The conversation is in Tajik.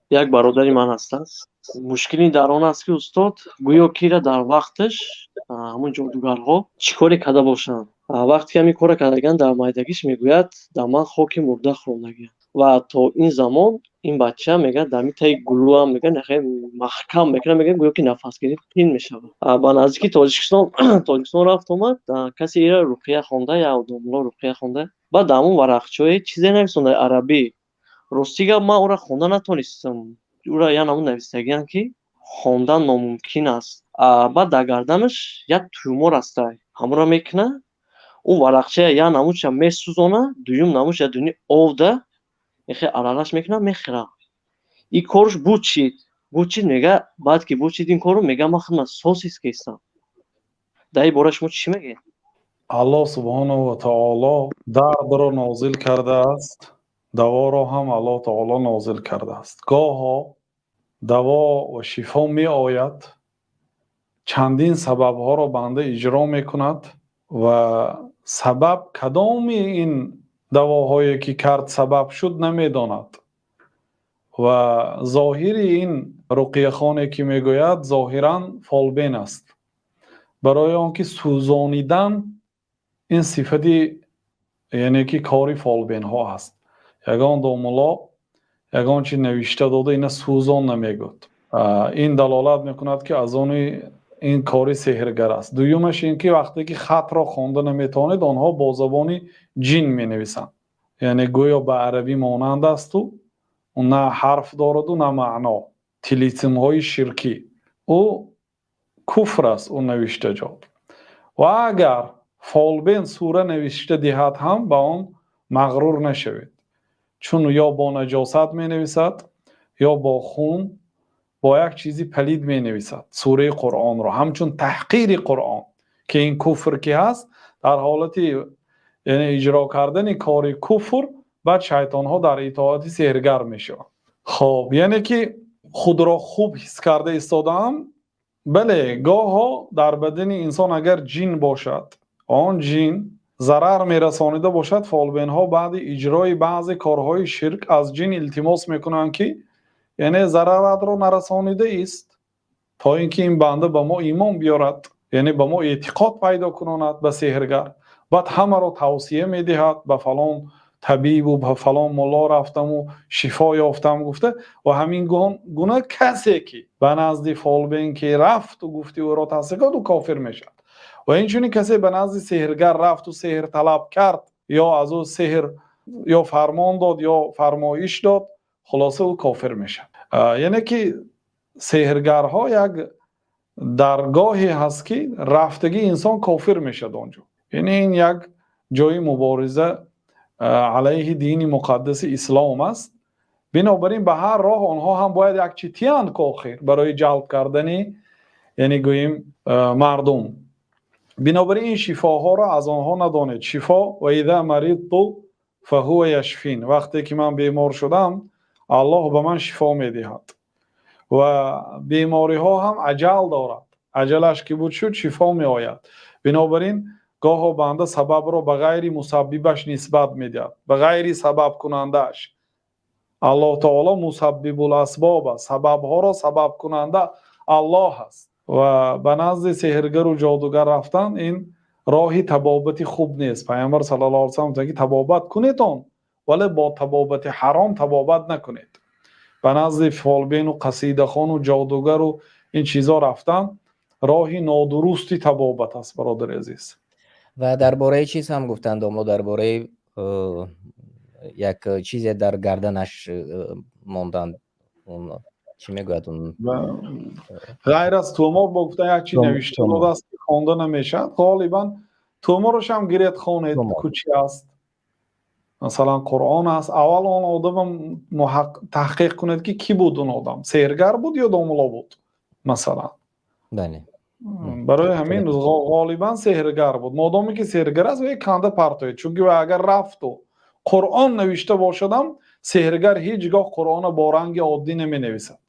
Як бародари ман ҳастааст. Мушкилӣ дар он аст, ки, устод, гӯё кира дар вақташ ҳамун ҷодугарҳо чӣ коре карда бошанд. Вақте ки ҳамин корро кардагианд, дар майдагиш, мегӯяд, дар ман хоки мурда хӯрондагианд. Ва то ин замон ин бача, мегӯяд, дар таи гулӯам, мегӯяд, маҳкам мекунад, мегӯяд, гӯё ки нафасгирӣ қин мешавад. Ба наздики Тоҷикистон рафт омад, касе ира руқия хонда, як домулло руқия хонда, баъд дар ҳамун варақчаҳое чизе нависонда арабӣ. Рости гап, ман ӯра хонда натонистам. Ӯра як намуд навистагианд, ки хондан номумкин аст. Баъд дар гарданаш як тумор ҳастай, ҳамонро мекунад, ӯ варақчая як намудша месӯзона, дуюм намудша дуни овда ихе аралаш мекунад, мехӯрад. Ин корш буд чид, буд чид, мега. Баъд ки буд чид ин корро, мега, ман худам соз ҳис кестам. Дар ин бора шумо чӣ мегӯед? Аллоҳ субҳонаҳу ва таоло дардро нозил кардааст, даворо ҳам Аллоҳ таоло нозил кардааст. Гоҳо даво ва шифо меояд, чандин сабабҳоро банда иҷро мекунад ва сабаб кадоми ин давоҳое ки кард сабаб шуд, намедонад. Ва зоҳири ин руқияхоне ки мегӯяд, зоҳиран фолбен аст, барои он ки сӯзонидан ин сифати, яъне ки кори фолбенҳо аст. Ягон домулло ягон чи навишта дода, ина сӯзон намегӯяд. Ин далолат мекунад, ки аз они ин кори сеҳргар аст. Дуюмаш ин ки вақте ки хатро хонда наметавонед, онҳо бо забони ҷин менависанд, яъне гӯё ба арабӣ монанд асту на ҳарф дораду, на маъно. Тилисмҳои ширкӣ, ӯ куфр аст ӯ навиштаҷот. Ва агар фолбен сура навишта диҳад ҳам, ба он мағрур нашавед, чун ё бо наҷосат менависад, ё бо хун, бо як чизи палид менависад сураи Қуръонро, ҳамчун таҳқири Қуръон, ки ин куфр ки ҳаст. Дар ҳолати, яъне, иҷро кардани кори куфр баъд шайтонҳо дар итоати сеҳргар мешаванд. Хоб, яъне ки худро хуб ҳис карда истодаам. Бале, гоҳо дар бадани инсон агар ҷин бошад, он ҷин зарар мерасонида бошад, фолбенҳо баъди иҷрои баъзе корҳои ширк аз ҷин илтимос мекунанд, ки яъне зараратро нарасонида ист, то ин ки ин банда ба мо имон биёрад, яъне ба мо эътиқод пайдо кунонад ба сеҳргар. Баъд ҳамаро тавсия медиҳад, ба фалон табибу ба фалон мулло рафтаму шифо ёфтам гуфта. Ва ҳамин гуна касе ки ба назди фолбен ки рафту гуфти ӯро тасдиқ кард, ӯ кофир мешавад. Ва инчунин касе ба назди сеҳргар рафту сеҳр талаб кард, ё аз ӯ сеҳр ё фармон дод, ё фармоиш дод, хулоса, ӯ кофир мешавад. Яъне ки сеҳргарҳо як даргоҳе ҳаст, ки рафтагии инсон кофир мешавад он ҷо. Яъне ин як ҷои мубориза алайҳи дини муқаддаси ислом аст. Бинобар ин ба ҳар роҳ онҳо ҳам бояд як чи тиянд ку охир барои ҷалб кардани, яъне гӯем, мардум. Бинобар ин шифоҳоро аз онҳо надонед. Шифо وإذا مرضت فهو يشفين. Вақте ки ман бемор шудам, Аллоҳ ба ман шифо медиҳад. Ва бемориҳо ҳам аҷал дорад, аҷалаш ки буд шуд, шифо меояд. Бинобар ин гоҳо банда сабабро ба ғайри мусаббибаш нисбат медиҳад, ба ғайри сабабкунандааш. Аллоҳ таоло مسبب الأسباب аст, сабабҳоро сабабкунанда Аллоҳ аст. Ва ба назди сеҳргару ҷодугар рафтан ин роҳи табобати хуб нест. Пайғамбар صلى الله عليه وسلم гуфтанд, ки табобат кунед он, вале бо табобати ҳаром табобат накунед. Ба назди фолбену қасидахону ҷодугару ин чизо рафтан роҳи нодурусти табобат аст, бародари азиз. Ва дар бораи чиз ҳам гуфтанд мо, дар бораи як чизе дар гарданаш монданд. Чӣ мегӯяд он? Ғайр аз тумор бо гуфтан як чи навишта додааст, ки хонда намешавад. Ғолибан туморашам гиред, хонед ку чи аст. Масалан, Қуръон аст. Аввал он одамам таҳқиқ кунед, ки кӣ буд он одам, сеҳргар буд ё домулло буд, масалан. Барои ҳамин ғолибан сеҳргар буд. Модоме ки сеҳргар аст, вай канда партоед, чунки вай агар рафту Қуръон навишта бошадам, сеҳргар ҳеҷ гоҳ Қуръонро бо ранги оддӣ наменависад.